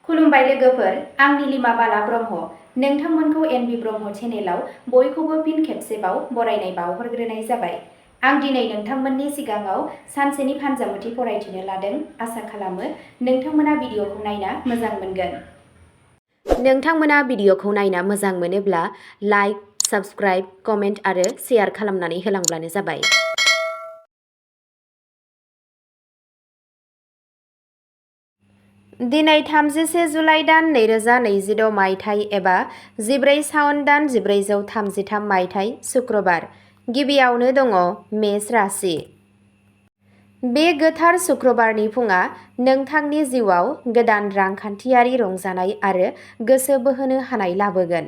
खुलुमबाय लोगोफोर, आं नीलिमा बाला ब्रह्म। नोंथांमोनखौ एनबि ब्रह्म चेनेलाव बयखौबो फिन खेबसेबाव बरायनाय बावहरग्रोनाय जाबाय। आं दिनै नोंथांमोननि सिगाङाव सानसेनि फानजामुथि फरायथिनो लादों। आसा खालामो नोंथांमोना भिडिअखौ नायना मोजां मोनगोन। नोंथांमोना भिडिअखौ नायना मोजां मोनोब्ला लाइक, साबस्क्राइब, कमेन्ट आरो शेयार खालामनानै होलांब्लानो जाबाय। दिनै 31 जुलाइ दान 2026 मायथाइ एबा 14 सावन दान 1433 मायथाइ शुक्रबार। गिबियावनो दङ मेष राशि। बे गोथार शुक्रबारनि फुंआ नोंथांनि जिउआव गोदान रांखान्थियारि रंजानाय आरो गोसो बोहोनो हानाय लाबोगोन।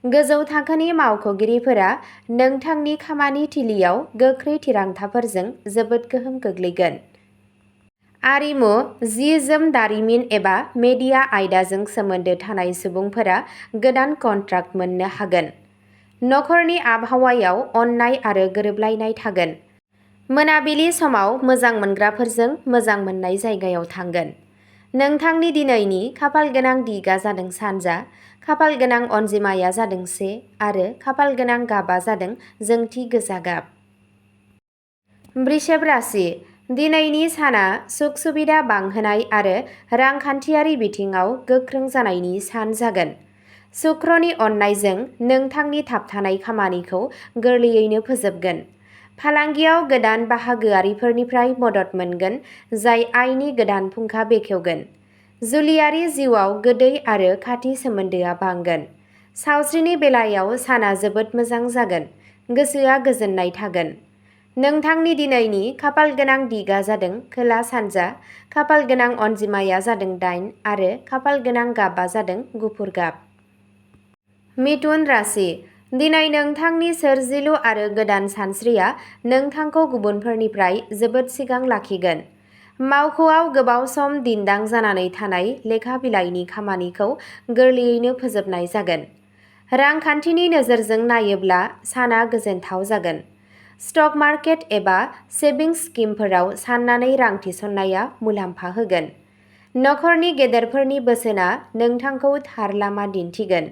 गोजौ थाखोनि मावख'गिरिफोरा नोंथांनि खामानि थिलियाव गोख्रै थिरांथाफोरजों जोबोद गोहोम गोग्लैगोन। आरिमु, जि-जोम दारिमिन एबा मेडिया आयदाजों सोमोन्दो थानाय सुबुंफोरा गोदान कन्ट्राक्ट मोननो हागोन। नखरनि आबहावायाव अननाय आरो गोरोबलायनाय थागोन। मोनाबिलि समाव मोजां मोनग्राफोरजों मोजां मोननाय जायगायाव थांगोन। नोंथांनि दिनैनि खाफालगोनां दिगा जादों सानजा, खाफालगोनां अनजिमाया जादों 1 आरो खाफालगोनां गाबा जादों जोंथि गोजा गाब। वृषभ राशि। दिनैनि साना सुख सुबिदा बांहोनाय आरो रांखान्थियारि बिथिङाव गोख्रों जानायनि सान जागोन। शुक्रनि अननायजों नोंथांनि थाबथानाय खामानिखौ गोरलैयैनो फोजोबगोन। फालांगियाव गोदान बाहागोआरिफोरनिफ्राय मदद मोनगोन जाय आयनि गोदान फुंखा बेखेवगोन। जुलियारि जिउआव गोदै आरो खाथि सोमोन्दोआ बांगोन। सावस्रिनि बेलायाव साना जोबोद मोजां जागोन। गोसोआ गोजोननाय थागोन। नोंथांनि दिनैनि खाफालगोनां दिगा जादों खोला सानजा, खाफालगोनां अनजिमाया जादों 8 आरो खाफालगोनां गाबा जादों गुफुर गाब। मिथुन राशि। दिनै नोंथांनि सोरजिलु आरो गोदान सानस्रिया नोंथांखौ गुबुनफोरनिफ्राय जोबोद सिगां लाखिगोन। मावख'आव गोबाव सम दिन्दां जानानै थानाय लेखा बिलाइनि खामानिखौ गोरलैयैनो फोजोबनाय जागोन। रांखान्थिनि नोजोरजों नायोब्ला साना गोजोनथाव जागोन। स्टक मार्केट एबा सेभिंस स्किमफोराव साननानै रां थिसननाया मुलाम्फा होगोन। नखरनि गेदेरफोरनि बोसोनआ नोंथांखौ थार लामा दिन्थिगोन।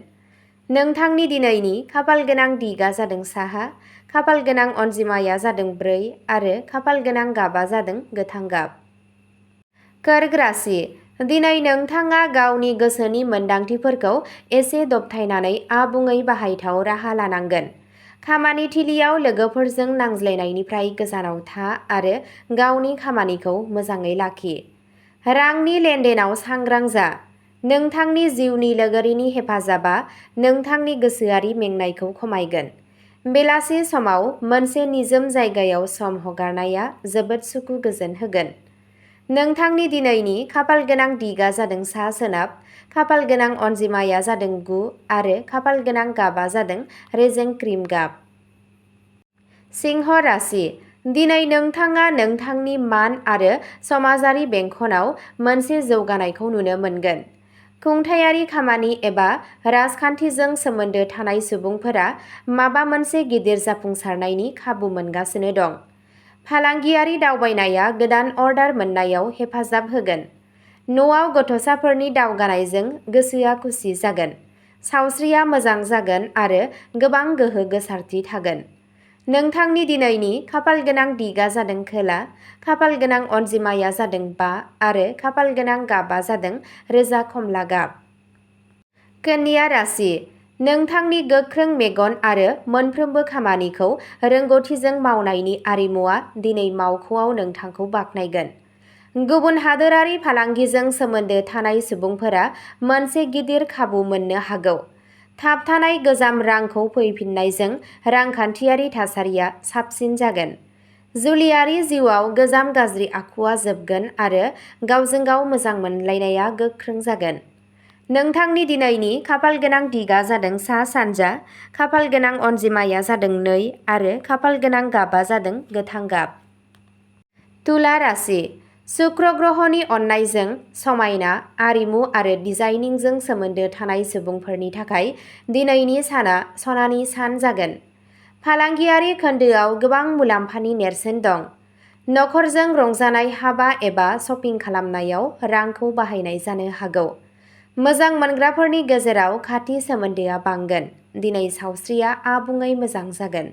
नोंथांनि दिनैनि खाफालगोनां दिगा जादों साहा, खाफालगोनां अनजिमाया जादों 4 आरो खाफालगोनां गाबा जादों गोथां गाब। कर्क राशि। दिनै नोंथाङा गावनि गोसोनि मोनदांथिफोरखौ एसे दबथायनानै आबुङै बाहायथाव राहा लानांगोन। खामानि थिलियाव लोगोफोरजों नांज्लायनायनिफ्राय गोजानाव था आरो गावनि खामानिखौ मोजाङै लाखि। रांनि लेनदेनाव सांग्रां जा। नोंथांनि जिउनि लोगोरिनि हेफाजाबा नोंथांनि गोसोआरि मेंनायखौ खमायगोन। बेलासि समाव मोनसे निजोम जायगायाव सम हगारनाया जोबोद सुखु गोजोन होगोन। नोंथांनि दिनैनि खाफालगोनां दिगा जादों सा सोनाब, खाफालगोनां अनजिमाया जादों 9 आरो खाफालगोनां गाबा जादों रेजें क्रिम गाब। सिंह राशि। दिनै नोंथाङा नोंथांनि मान आरो समाजारि बेंखनाव मोनसे जौगानायखौ नुनो मोनगोन। खुंथायारि खामानि एबा राजखान्थिजों सोमोन्दो थानाय सुबुंफोरा माबा मोनसे गिदिर जाफुंसारनायनि खाबु मोनगासिनो दं। फालांगियारि दावबायनाया गोदान अर्डार मोननायाव हेफाजाब होगोन। न'आव गथ'साफोरनि दावगानायजों गोसोआ खुसि जागोन। सावस्रिया मोजां जागोन आरो गोबां गोहो गोसारथि थागोन। नोंथांनि दिनैनि खाफालगोनां दिगा जादों खोला, खाफालगोनां अनजिमाया जादों 5 आरो खाफालगोनां गाबा जादों रोजा खमला गाब। कन्या राशि। नोंथांनि गोख्रों मेगन आरो मोनफ्रोमबो खामानिखौ रोंग'थिजों मावनायनि आरिमुआ दिनै मावख'आव नोंथांखौ बाख्नायगोन। गुबुन हादोरारि फालांगिजों सोमोन्दो थानाय सुबुंफोरा मोनसे गिदिर खाबु मोननो हागौ। थाबथानाय गोजाम रांखौ फैफिन्नायजों रांखान्थियारि थासारिया साबसिन जागोन। जुलियारि जिउआव गोजाम गाज्रि आखुआ जोबगोन आरो गावजों गाव मोजां मोनलायनाया गोख्रों जागोन। नोंथांनि दिनैनि खाफालगोनां दिगा जादों सा सानजा, खाफालगोनां अनजिमाया जादों 2 आरो खाफालगोनां गाबा जादों गोथां गाब। तुला राशि। शुक्र ग्रहनि अननायजों समायना, आरिमु आरो डिजाइनिंजों सोमोन्दो थानाय सुबुंफोरनि थाखाय दिनैनि साना सनानि सान जागोन। फालांगियारि खोन्दोआव गोबां मुलाम्फानि नेरसोन दं। नखरजों रंजानाय हाबा एबा शपिं खालामनायाव रांखौ बाहायनाय जानो हागौ। मोजां मोनग्राफोरनि गेजेराव खाथि सोमोन्दोआ बांगोन। दिनै सावस्रिया आबुङै मोजां जागोन।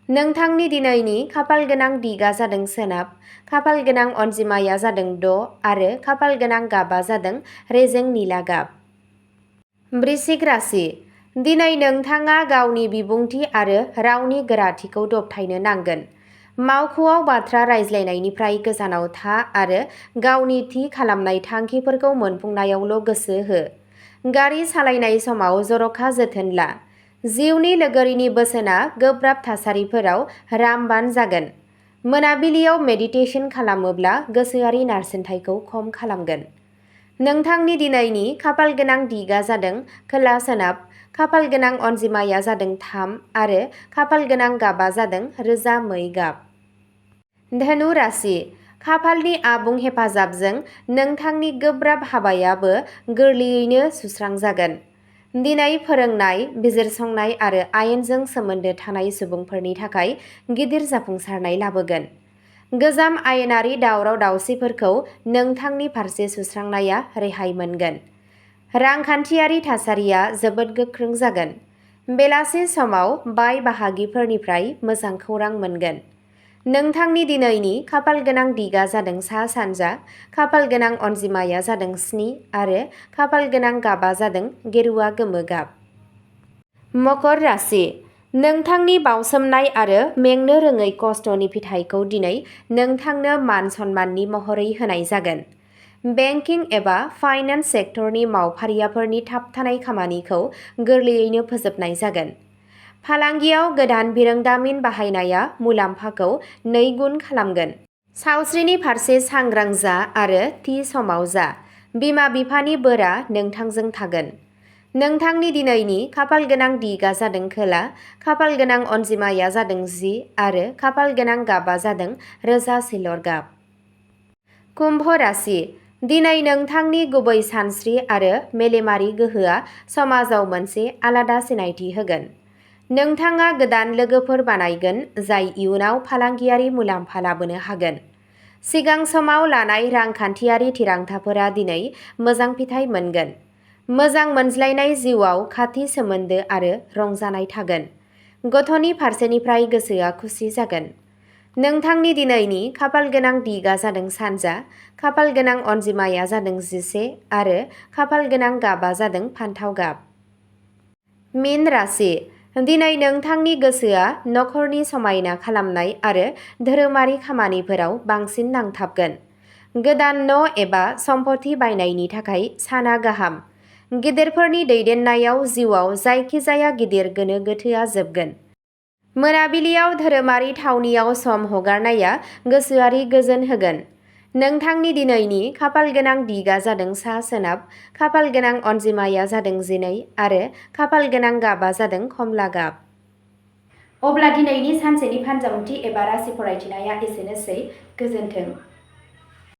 नोंथांनि दिनैनि खाफाल गोनां दिगा जादों सोनाब, खाफाल गोनां अनजिमाया जादों 6 आरो खाफाल गोनां गाबा जादों रेजें निला गाब। वृश्चिक राशि। दिनै नोंथाङा गावनि बिबुंथि आरो रावनि गोराथिखौ दबथायनो नांगोन। मावख'आव बाथ्रा रायज्लायनायनिफ्राय गोजानाव था आरो गावनि थि खालामनाय थांखिफोरखौ मोनफुंनायावल' गोसो हो। गारि सालायनाय समाव जर'खा जोथोन ला। जिउनि लोगोरिनि बोसोनआ गोब्राब थासारिफोराव रामबान जागोन। मोनाबिलियाव मेडिटेसन खालामोब्ला गोसोआरि नारसिनथायखौ खम खालामगोन। नोंथांनि दिनैनि खाफाल गोनां दिगा जादों खोला सोनाब, खाफाल गोनां अनजिमाया जादों 3 आरो खाफाल गोनां गाबा जादों रोजा मै गाब। धनु राशि। खाफालनि आबुं हेफाजाबजों नोंथांनि गोब्राब हाबायाबो गोरलैयैनो सुस्रांजागोन। दिनै फोरोंनाय, बिजिरसंनाय आरो आयेनजों सोमोन्दो थानाय सुबुंफोरनि थाखाय गिदिर जाफुंसारनाय लाबोगोन। गोजाम आयेनारि दावराव-दावसिफोरखौ नोंथांनि फारसे सुस्रांनाया रेहाय मोनगोन। रांखान्थियारि थासारिया जोबोद गोख्रों जागोन। बेलासि समाव बाय बाहागिफोरनिफ्राय मोजां खौरां मोनगोन। नोंथांनि दिनैनि खाफाल गोनां दिगा जादों सा-सानजा, खाफाल गोनां अनजिमाया जादों 7 आरो खाफाल गोनां गाबा जादों गेरुआ गोमो गाब। मकर राशि। नोंथांनि बावसोमनाय आरो मेंनो रोङै खस्थ'नि फिथाइखौ दिनै नोंथांनो मान-सन्माननि महरै होनाय जागोन। बेंकिं एबा फाइनेन्स सेक्टरनि मावफारियाफोरनि थाबथानाय खामानिखौ गोरलैयैनो फोजोबनाय जागोन। फालांगियाव गोदान बिरोंदामिन बाहायनाया मुलाम्फाखौ 2 गुन खालामगोन। सावस्रिनि फारसे सांग्रां जा आरो थि समाव जा। बिमा-बिफानि बोरा नोंथांजों थागोन। नोंथांनि दिनैनि खाफाल गोनां दिगा जादों खोला, खाफाल गोनां अनजिमाया जादों 10 आरो खाफाल गोनां गाबा जादों रोजा सिलर गाब। कुम्भ राशि। दिनै नोंथांनि गुबै सानस्रि आरो मेलेमारि गोहोआ समाजाव मोनसे आलादा सिनायथि होगोन। नोंथाङा गोदान लोगोफोर बानायगोन जाय इयुनाव फालांगियारि मुलाम्फा लाबोनो हागोन। सिगां समाव लानाय रांखान्थियारि थिरांथाफोरा दिनै मोजां फिथाइ मोनगोन। मोजां मोनज्लायनाय जिउआव खाथि सोमोन्दो आरो रंजानाय थागोन। गथ'नि फारसेनिफ्राय गोसोआ खुसि जागोन। नोंथांनि दिनैनि खाफाल गोनां दिगा जादों सानजा, खाफाल गोनां अनजिमाया जादों 11 आरो खाफाल गोनां गाबा जादों फान्थाव गाब। मीन राशि। दिनै नोंथांनि गोसोआ नखरनि समायना खालामनाय आरो धोरोमारि खामानिफोराव बांसिन नांथाबगोन। गोदान न' एबा सम्पथि बायनायनि थाखाय साना गाहाम। गिदिरफोरनि दैदेननायाव जिउआव जायखिजाया गिदिर गोनो गोथोआ जोबगोन। मोनाबिलियाव धोरोमारि थावनियाव सम हगारनाया गोसोआरि गोजोन होगोन। नोंथांनि दिनैनि खाफाल गोनां दिगा जादों सा-सोनाब, खाफाल गोनां अनजिमाया जादों 12 आरो खाफाल गोनां गाबा जादों खमला गाब। अब्ला दिनैनि सानसेनि फानजामुथि एबा राशि फरायथिनाया एसेनोसै। गोजोन्थों।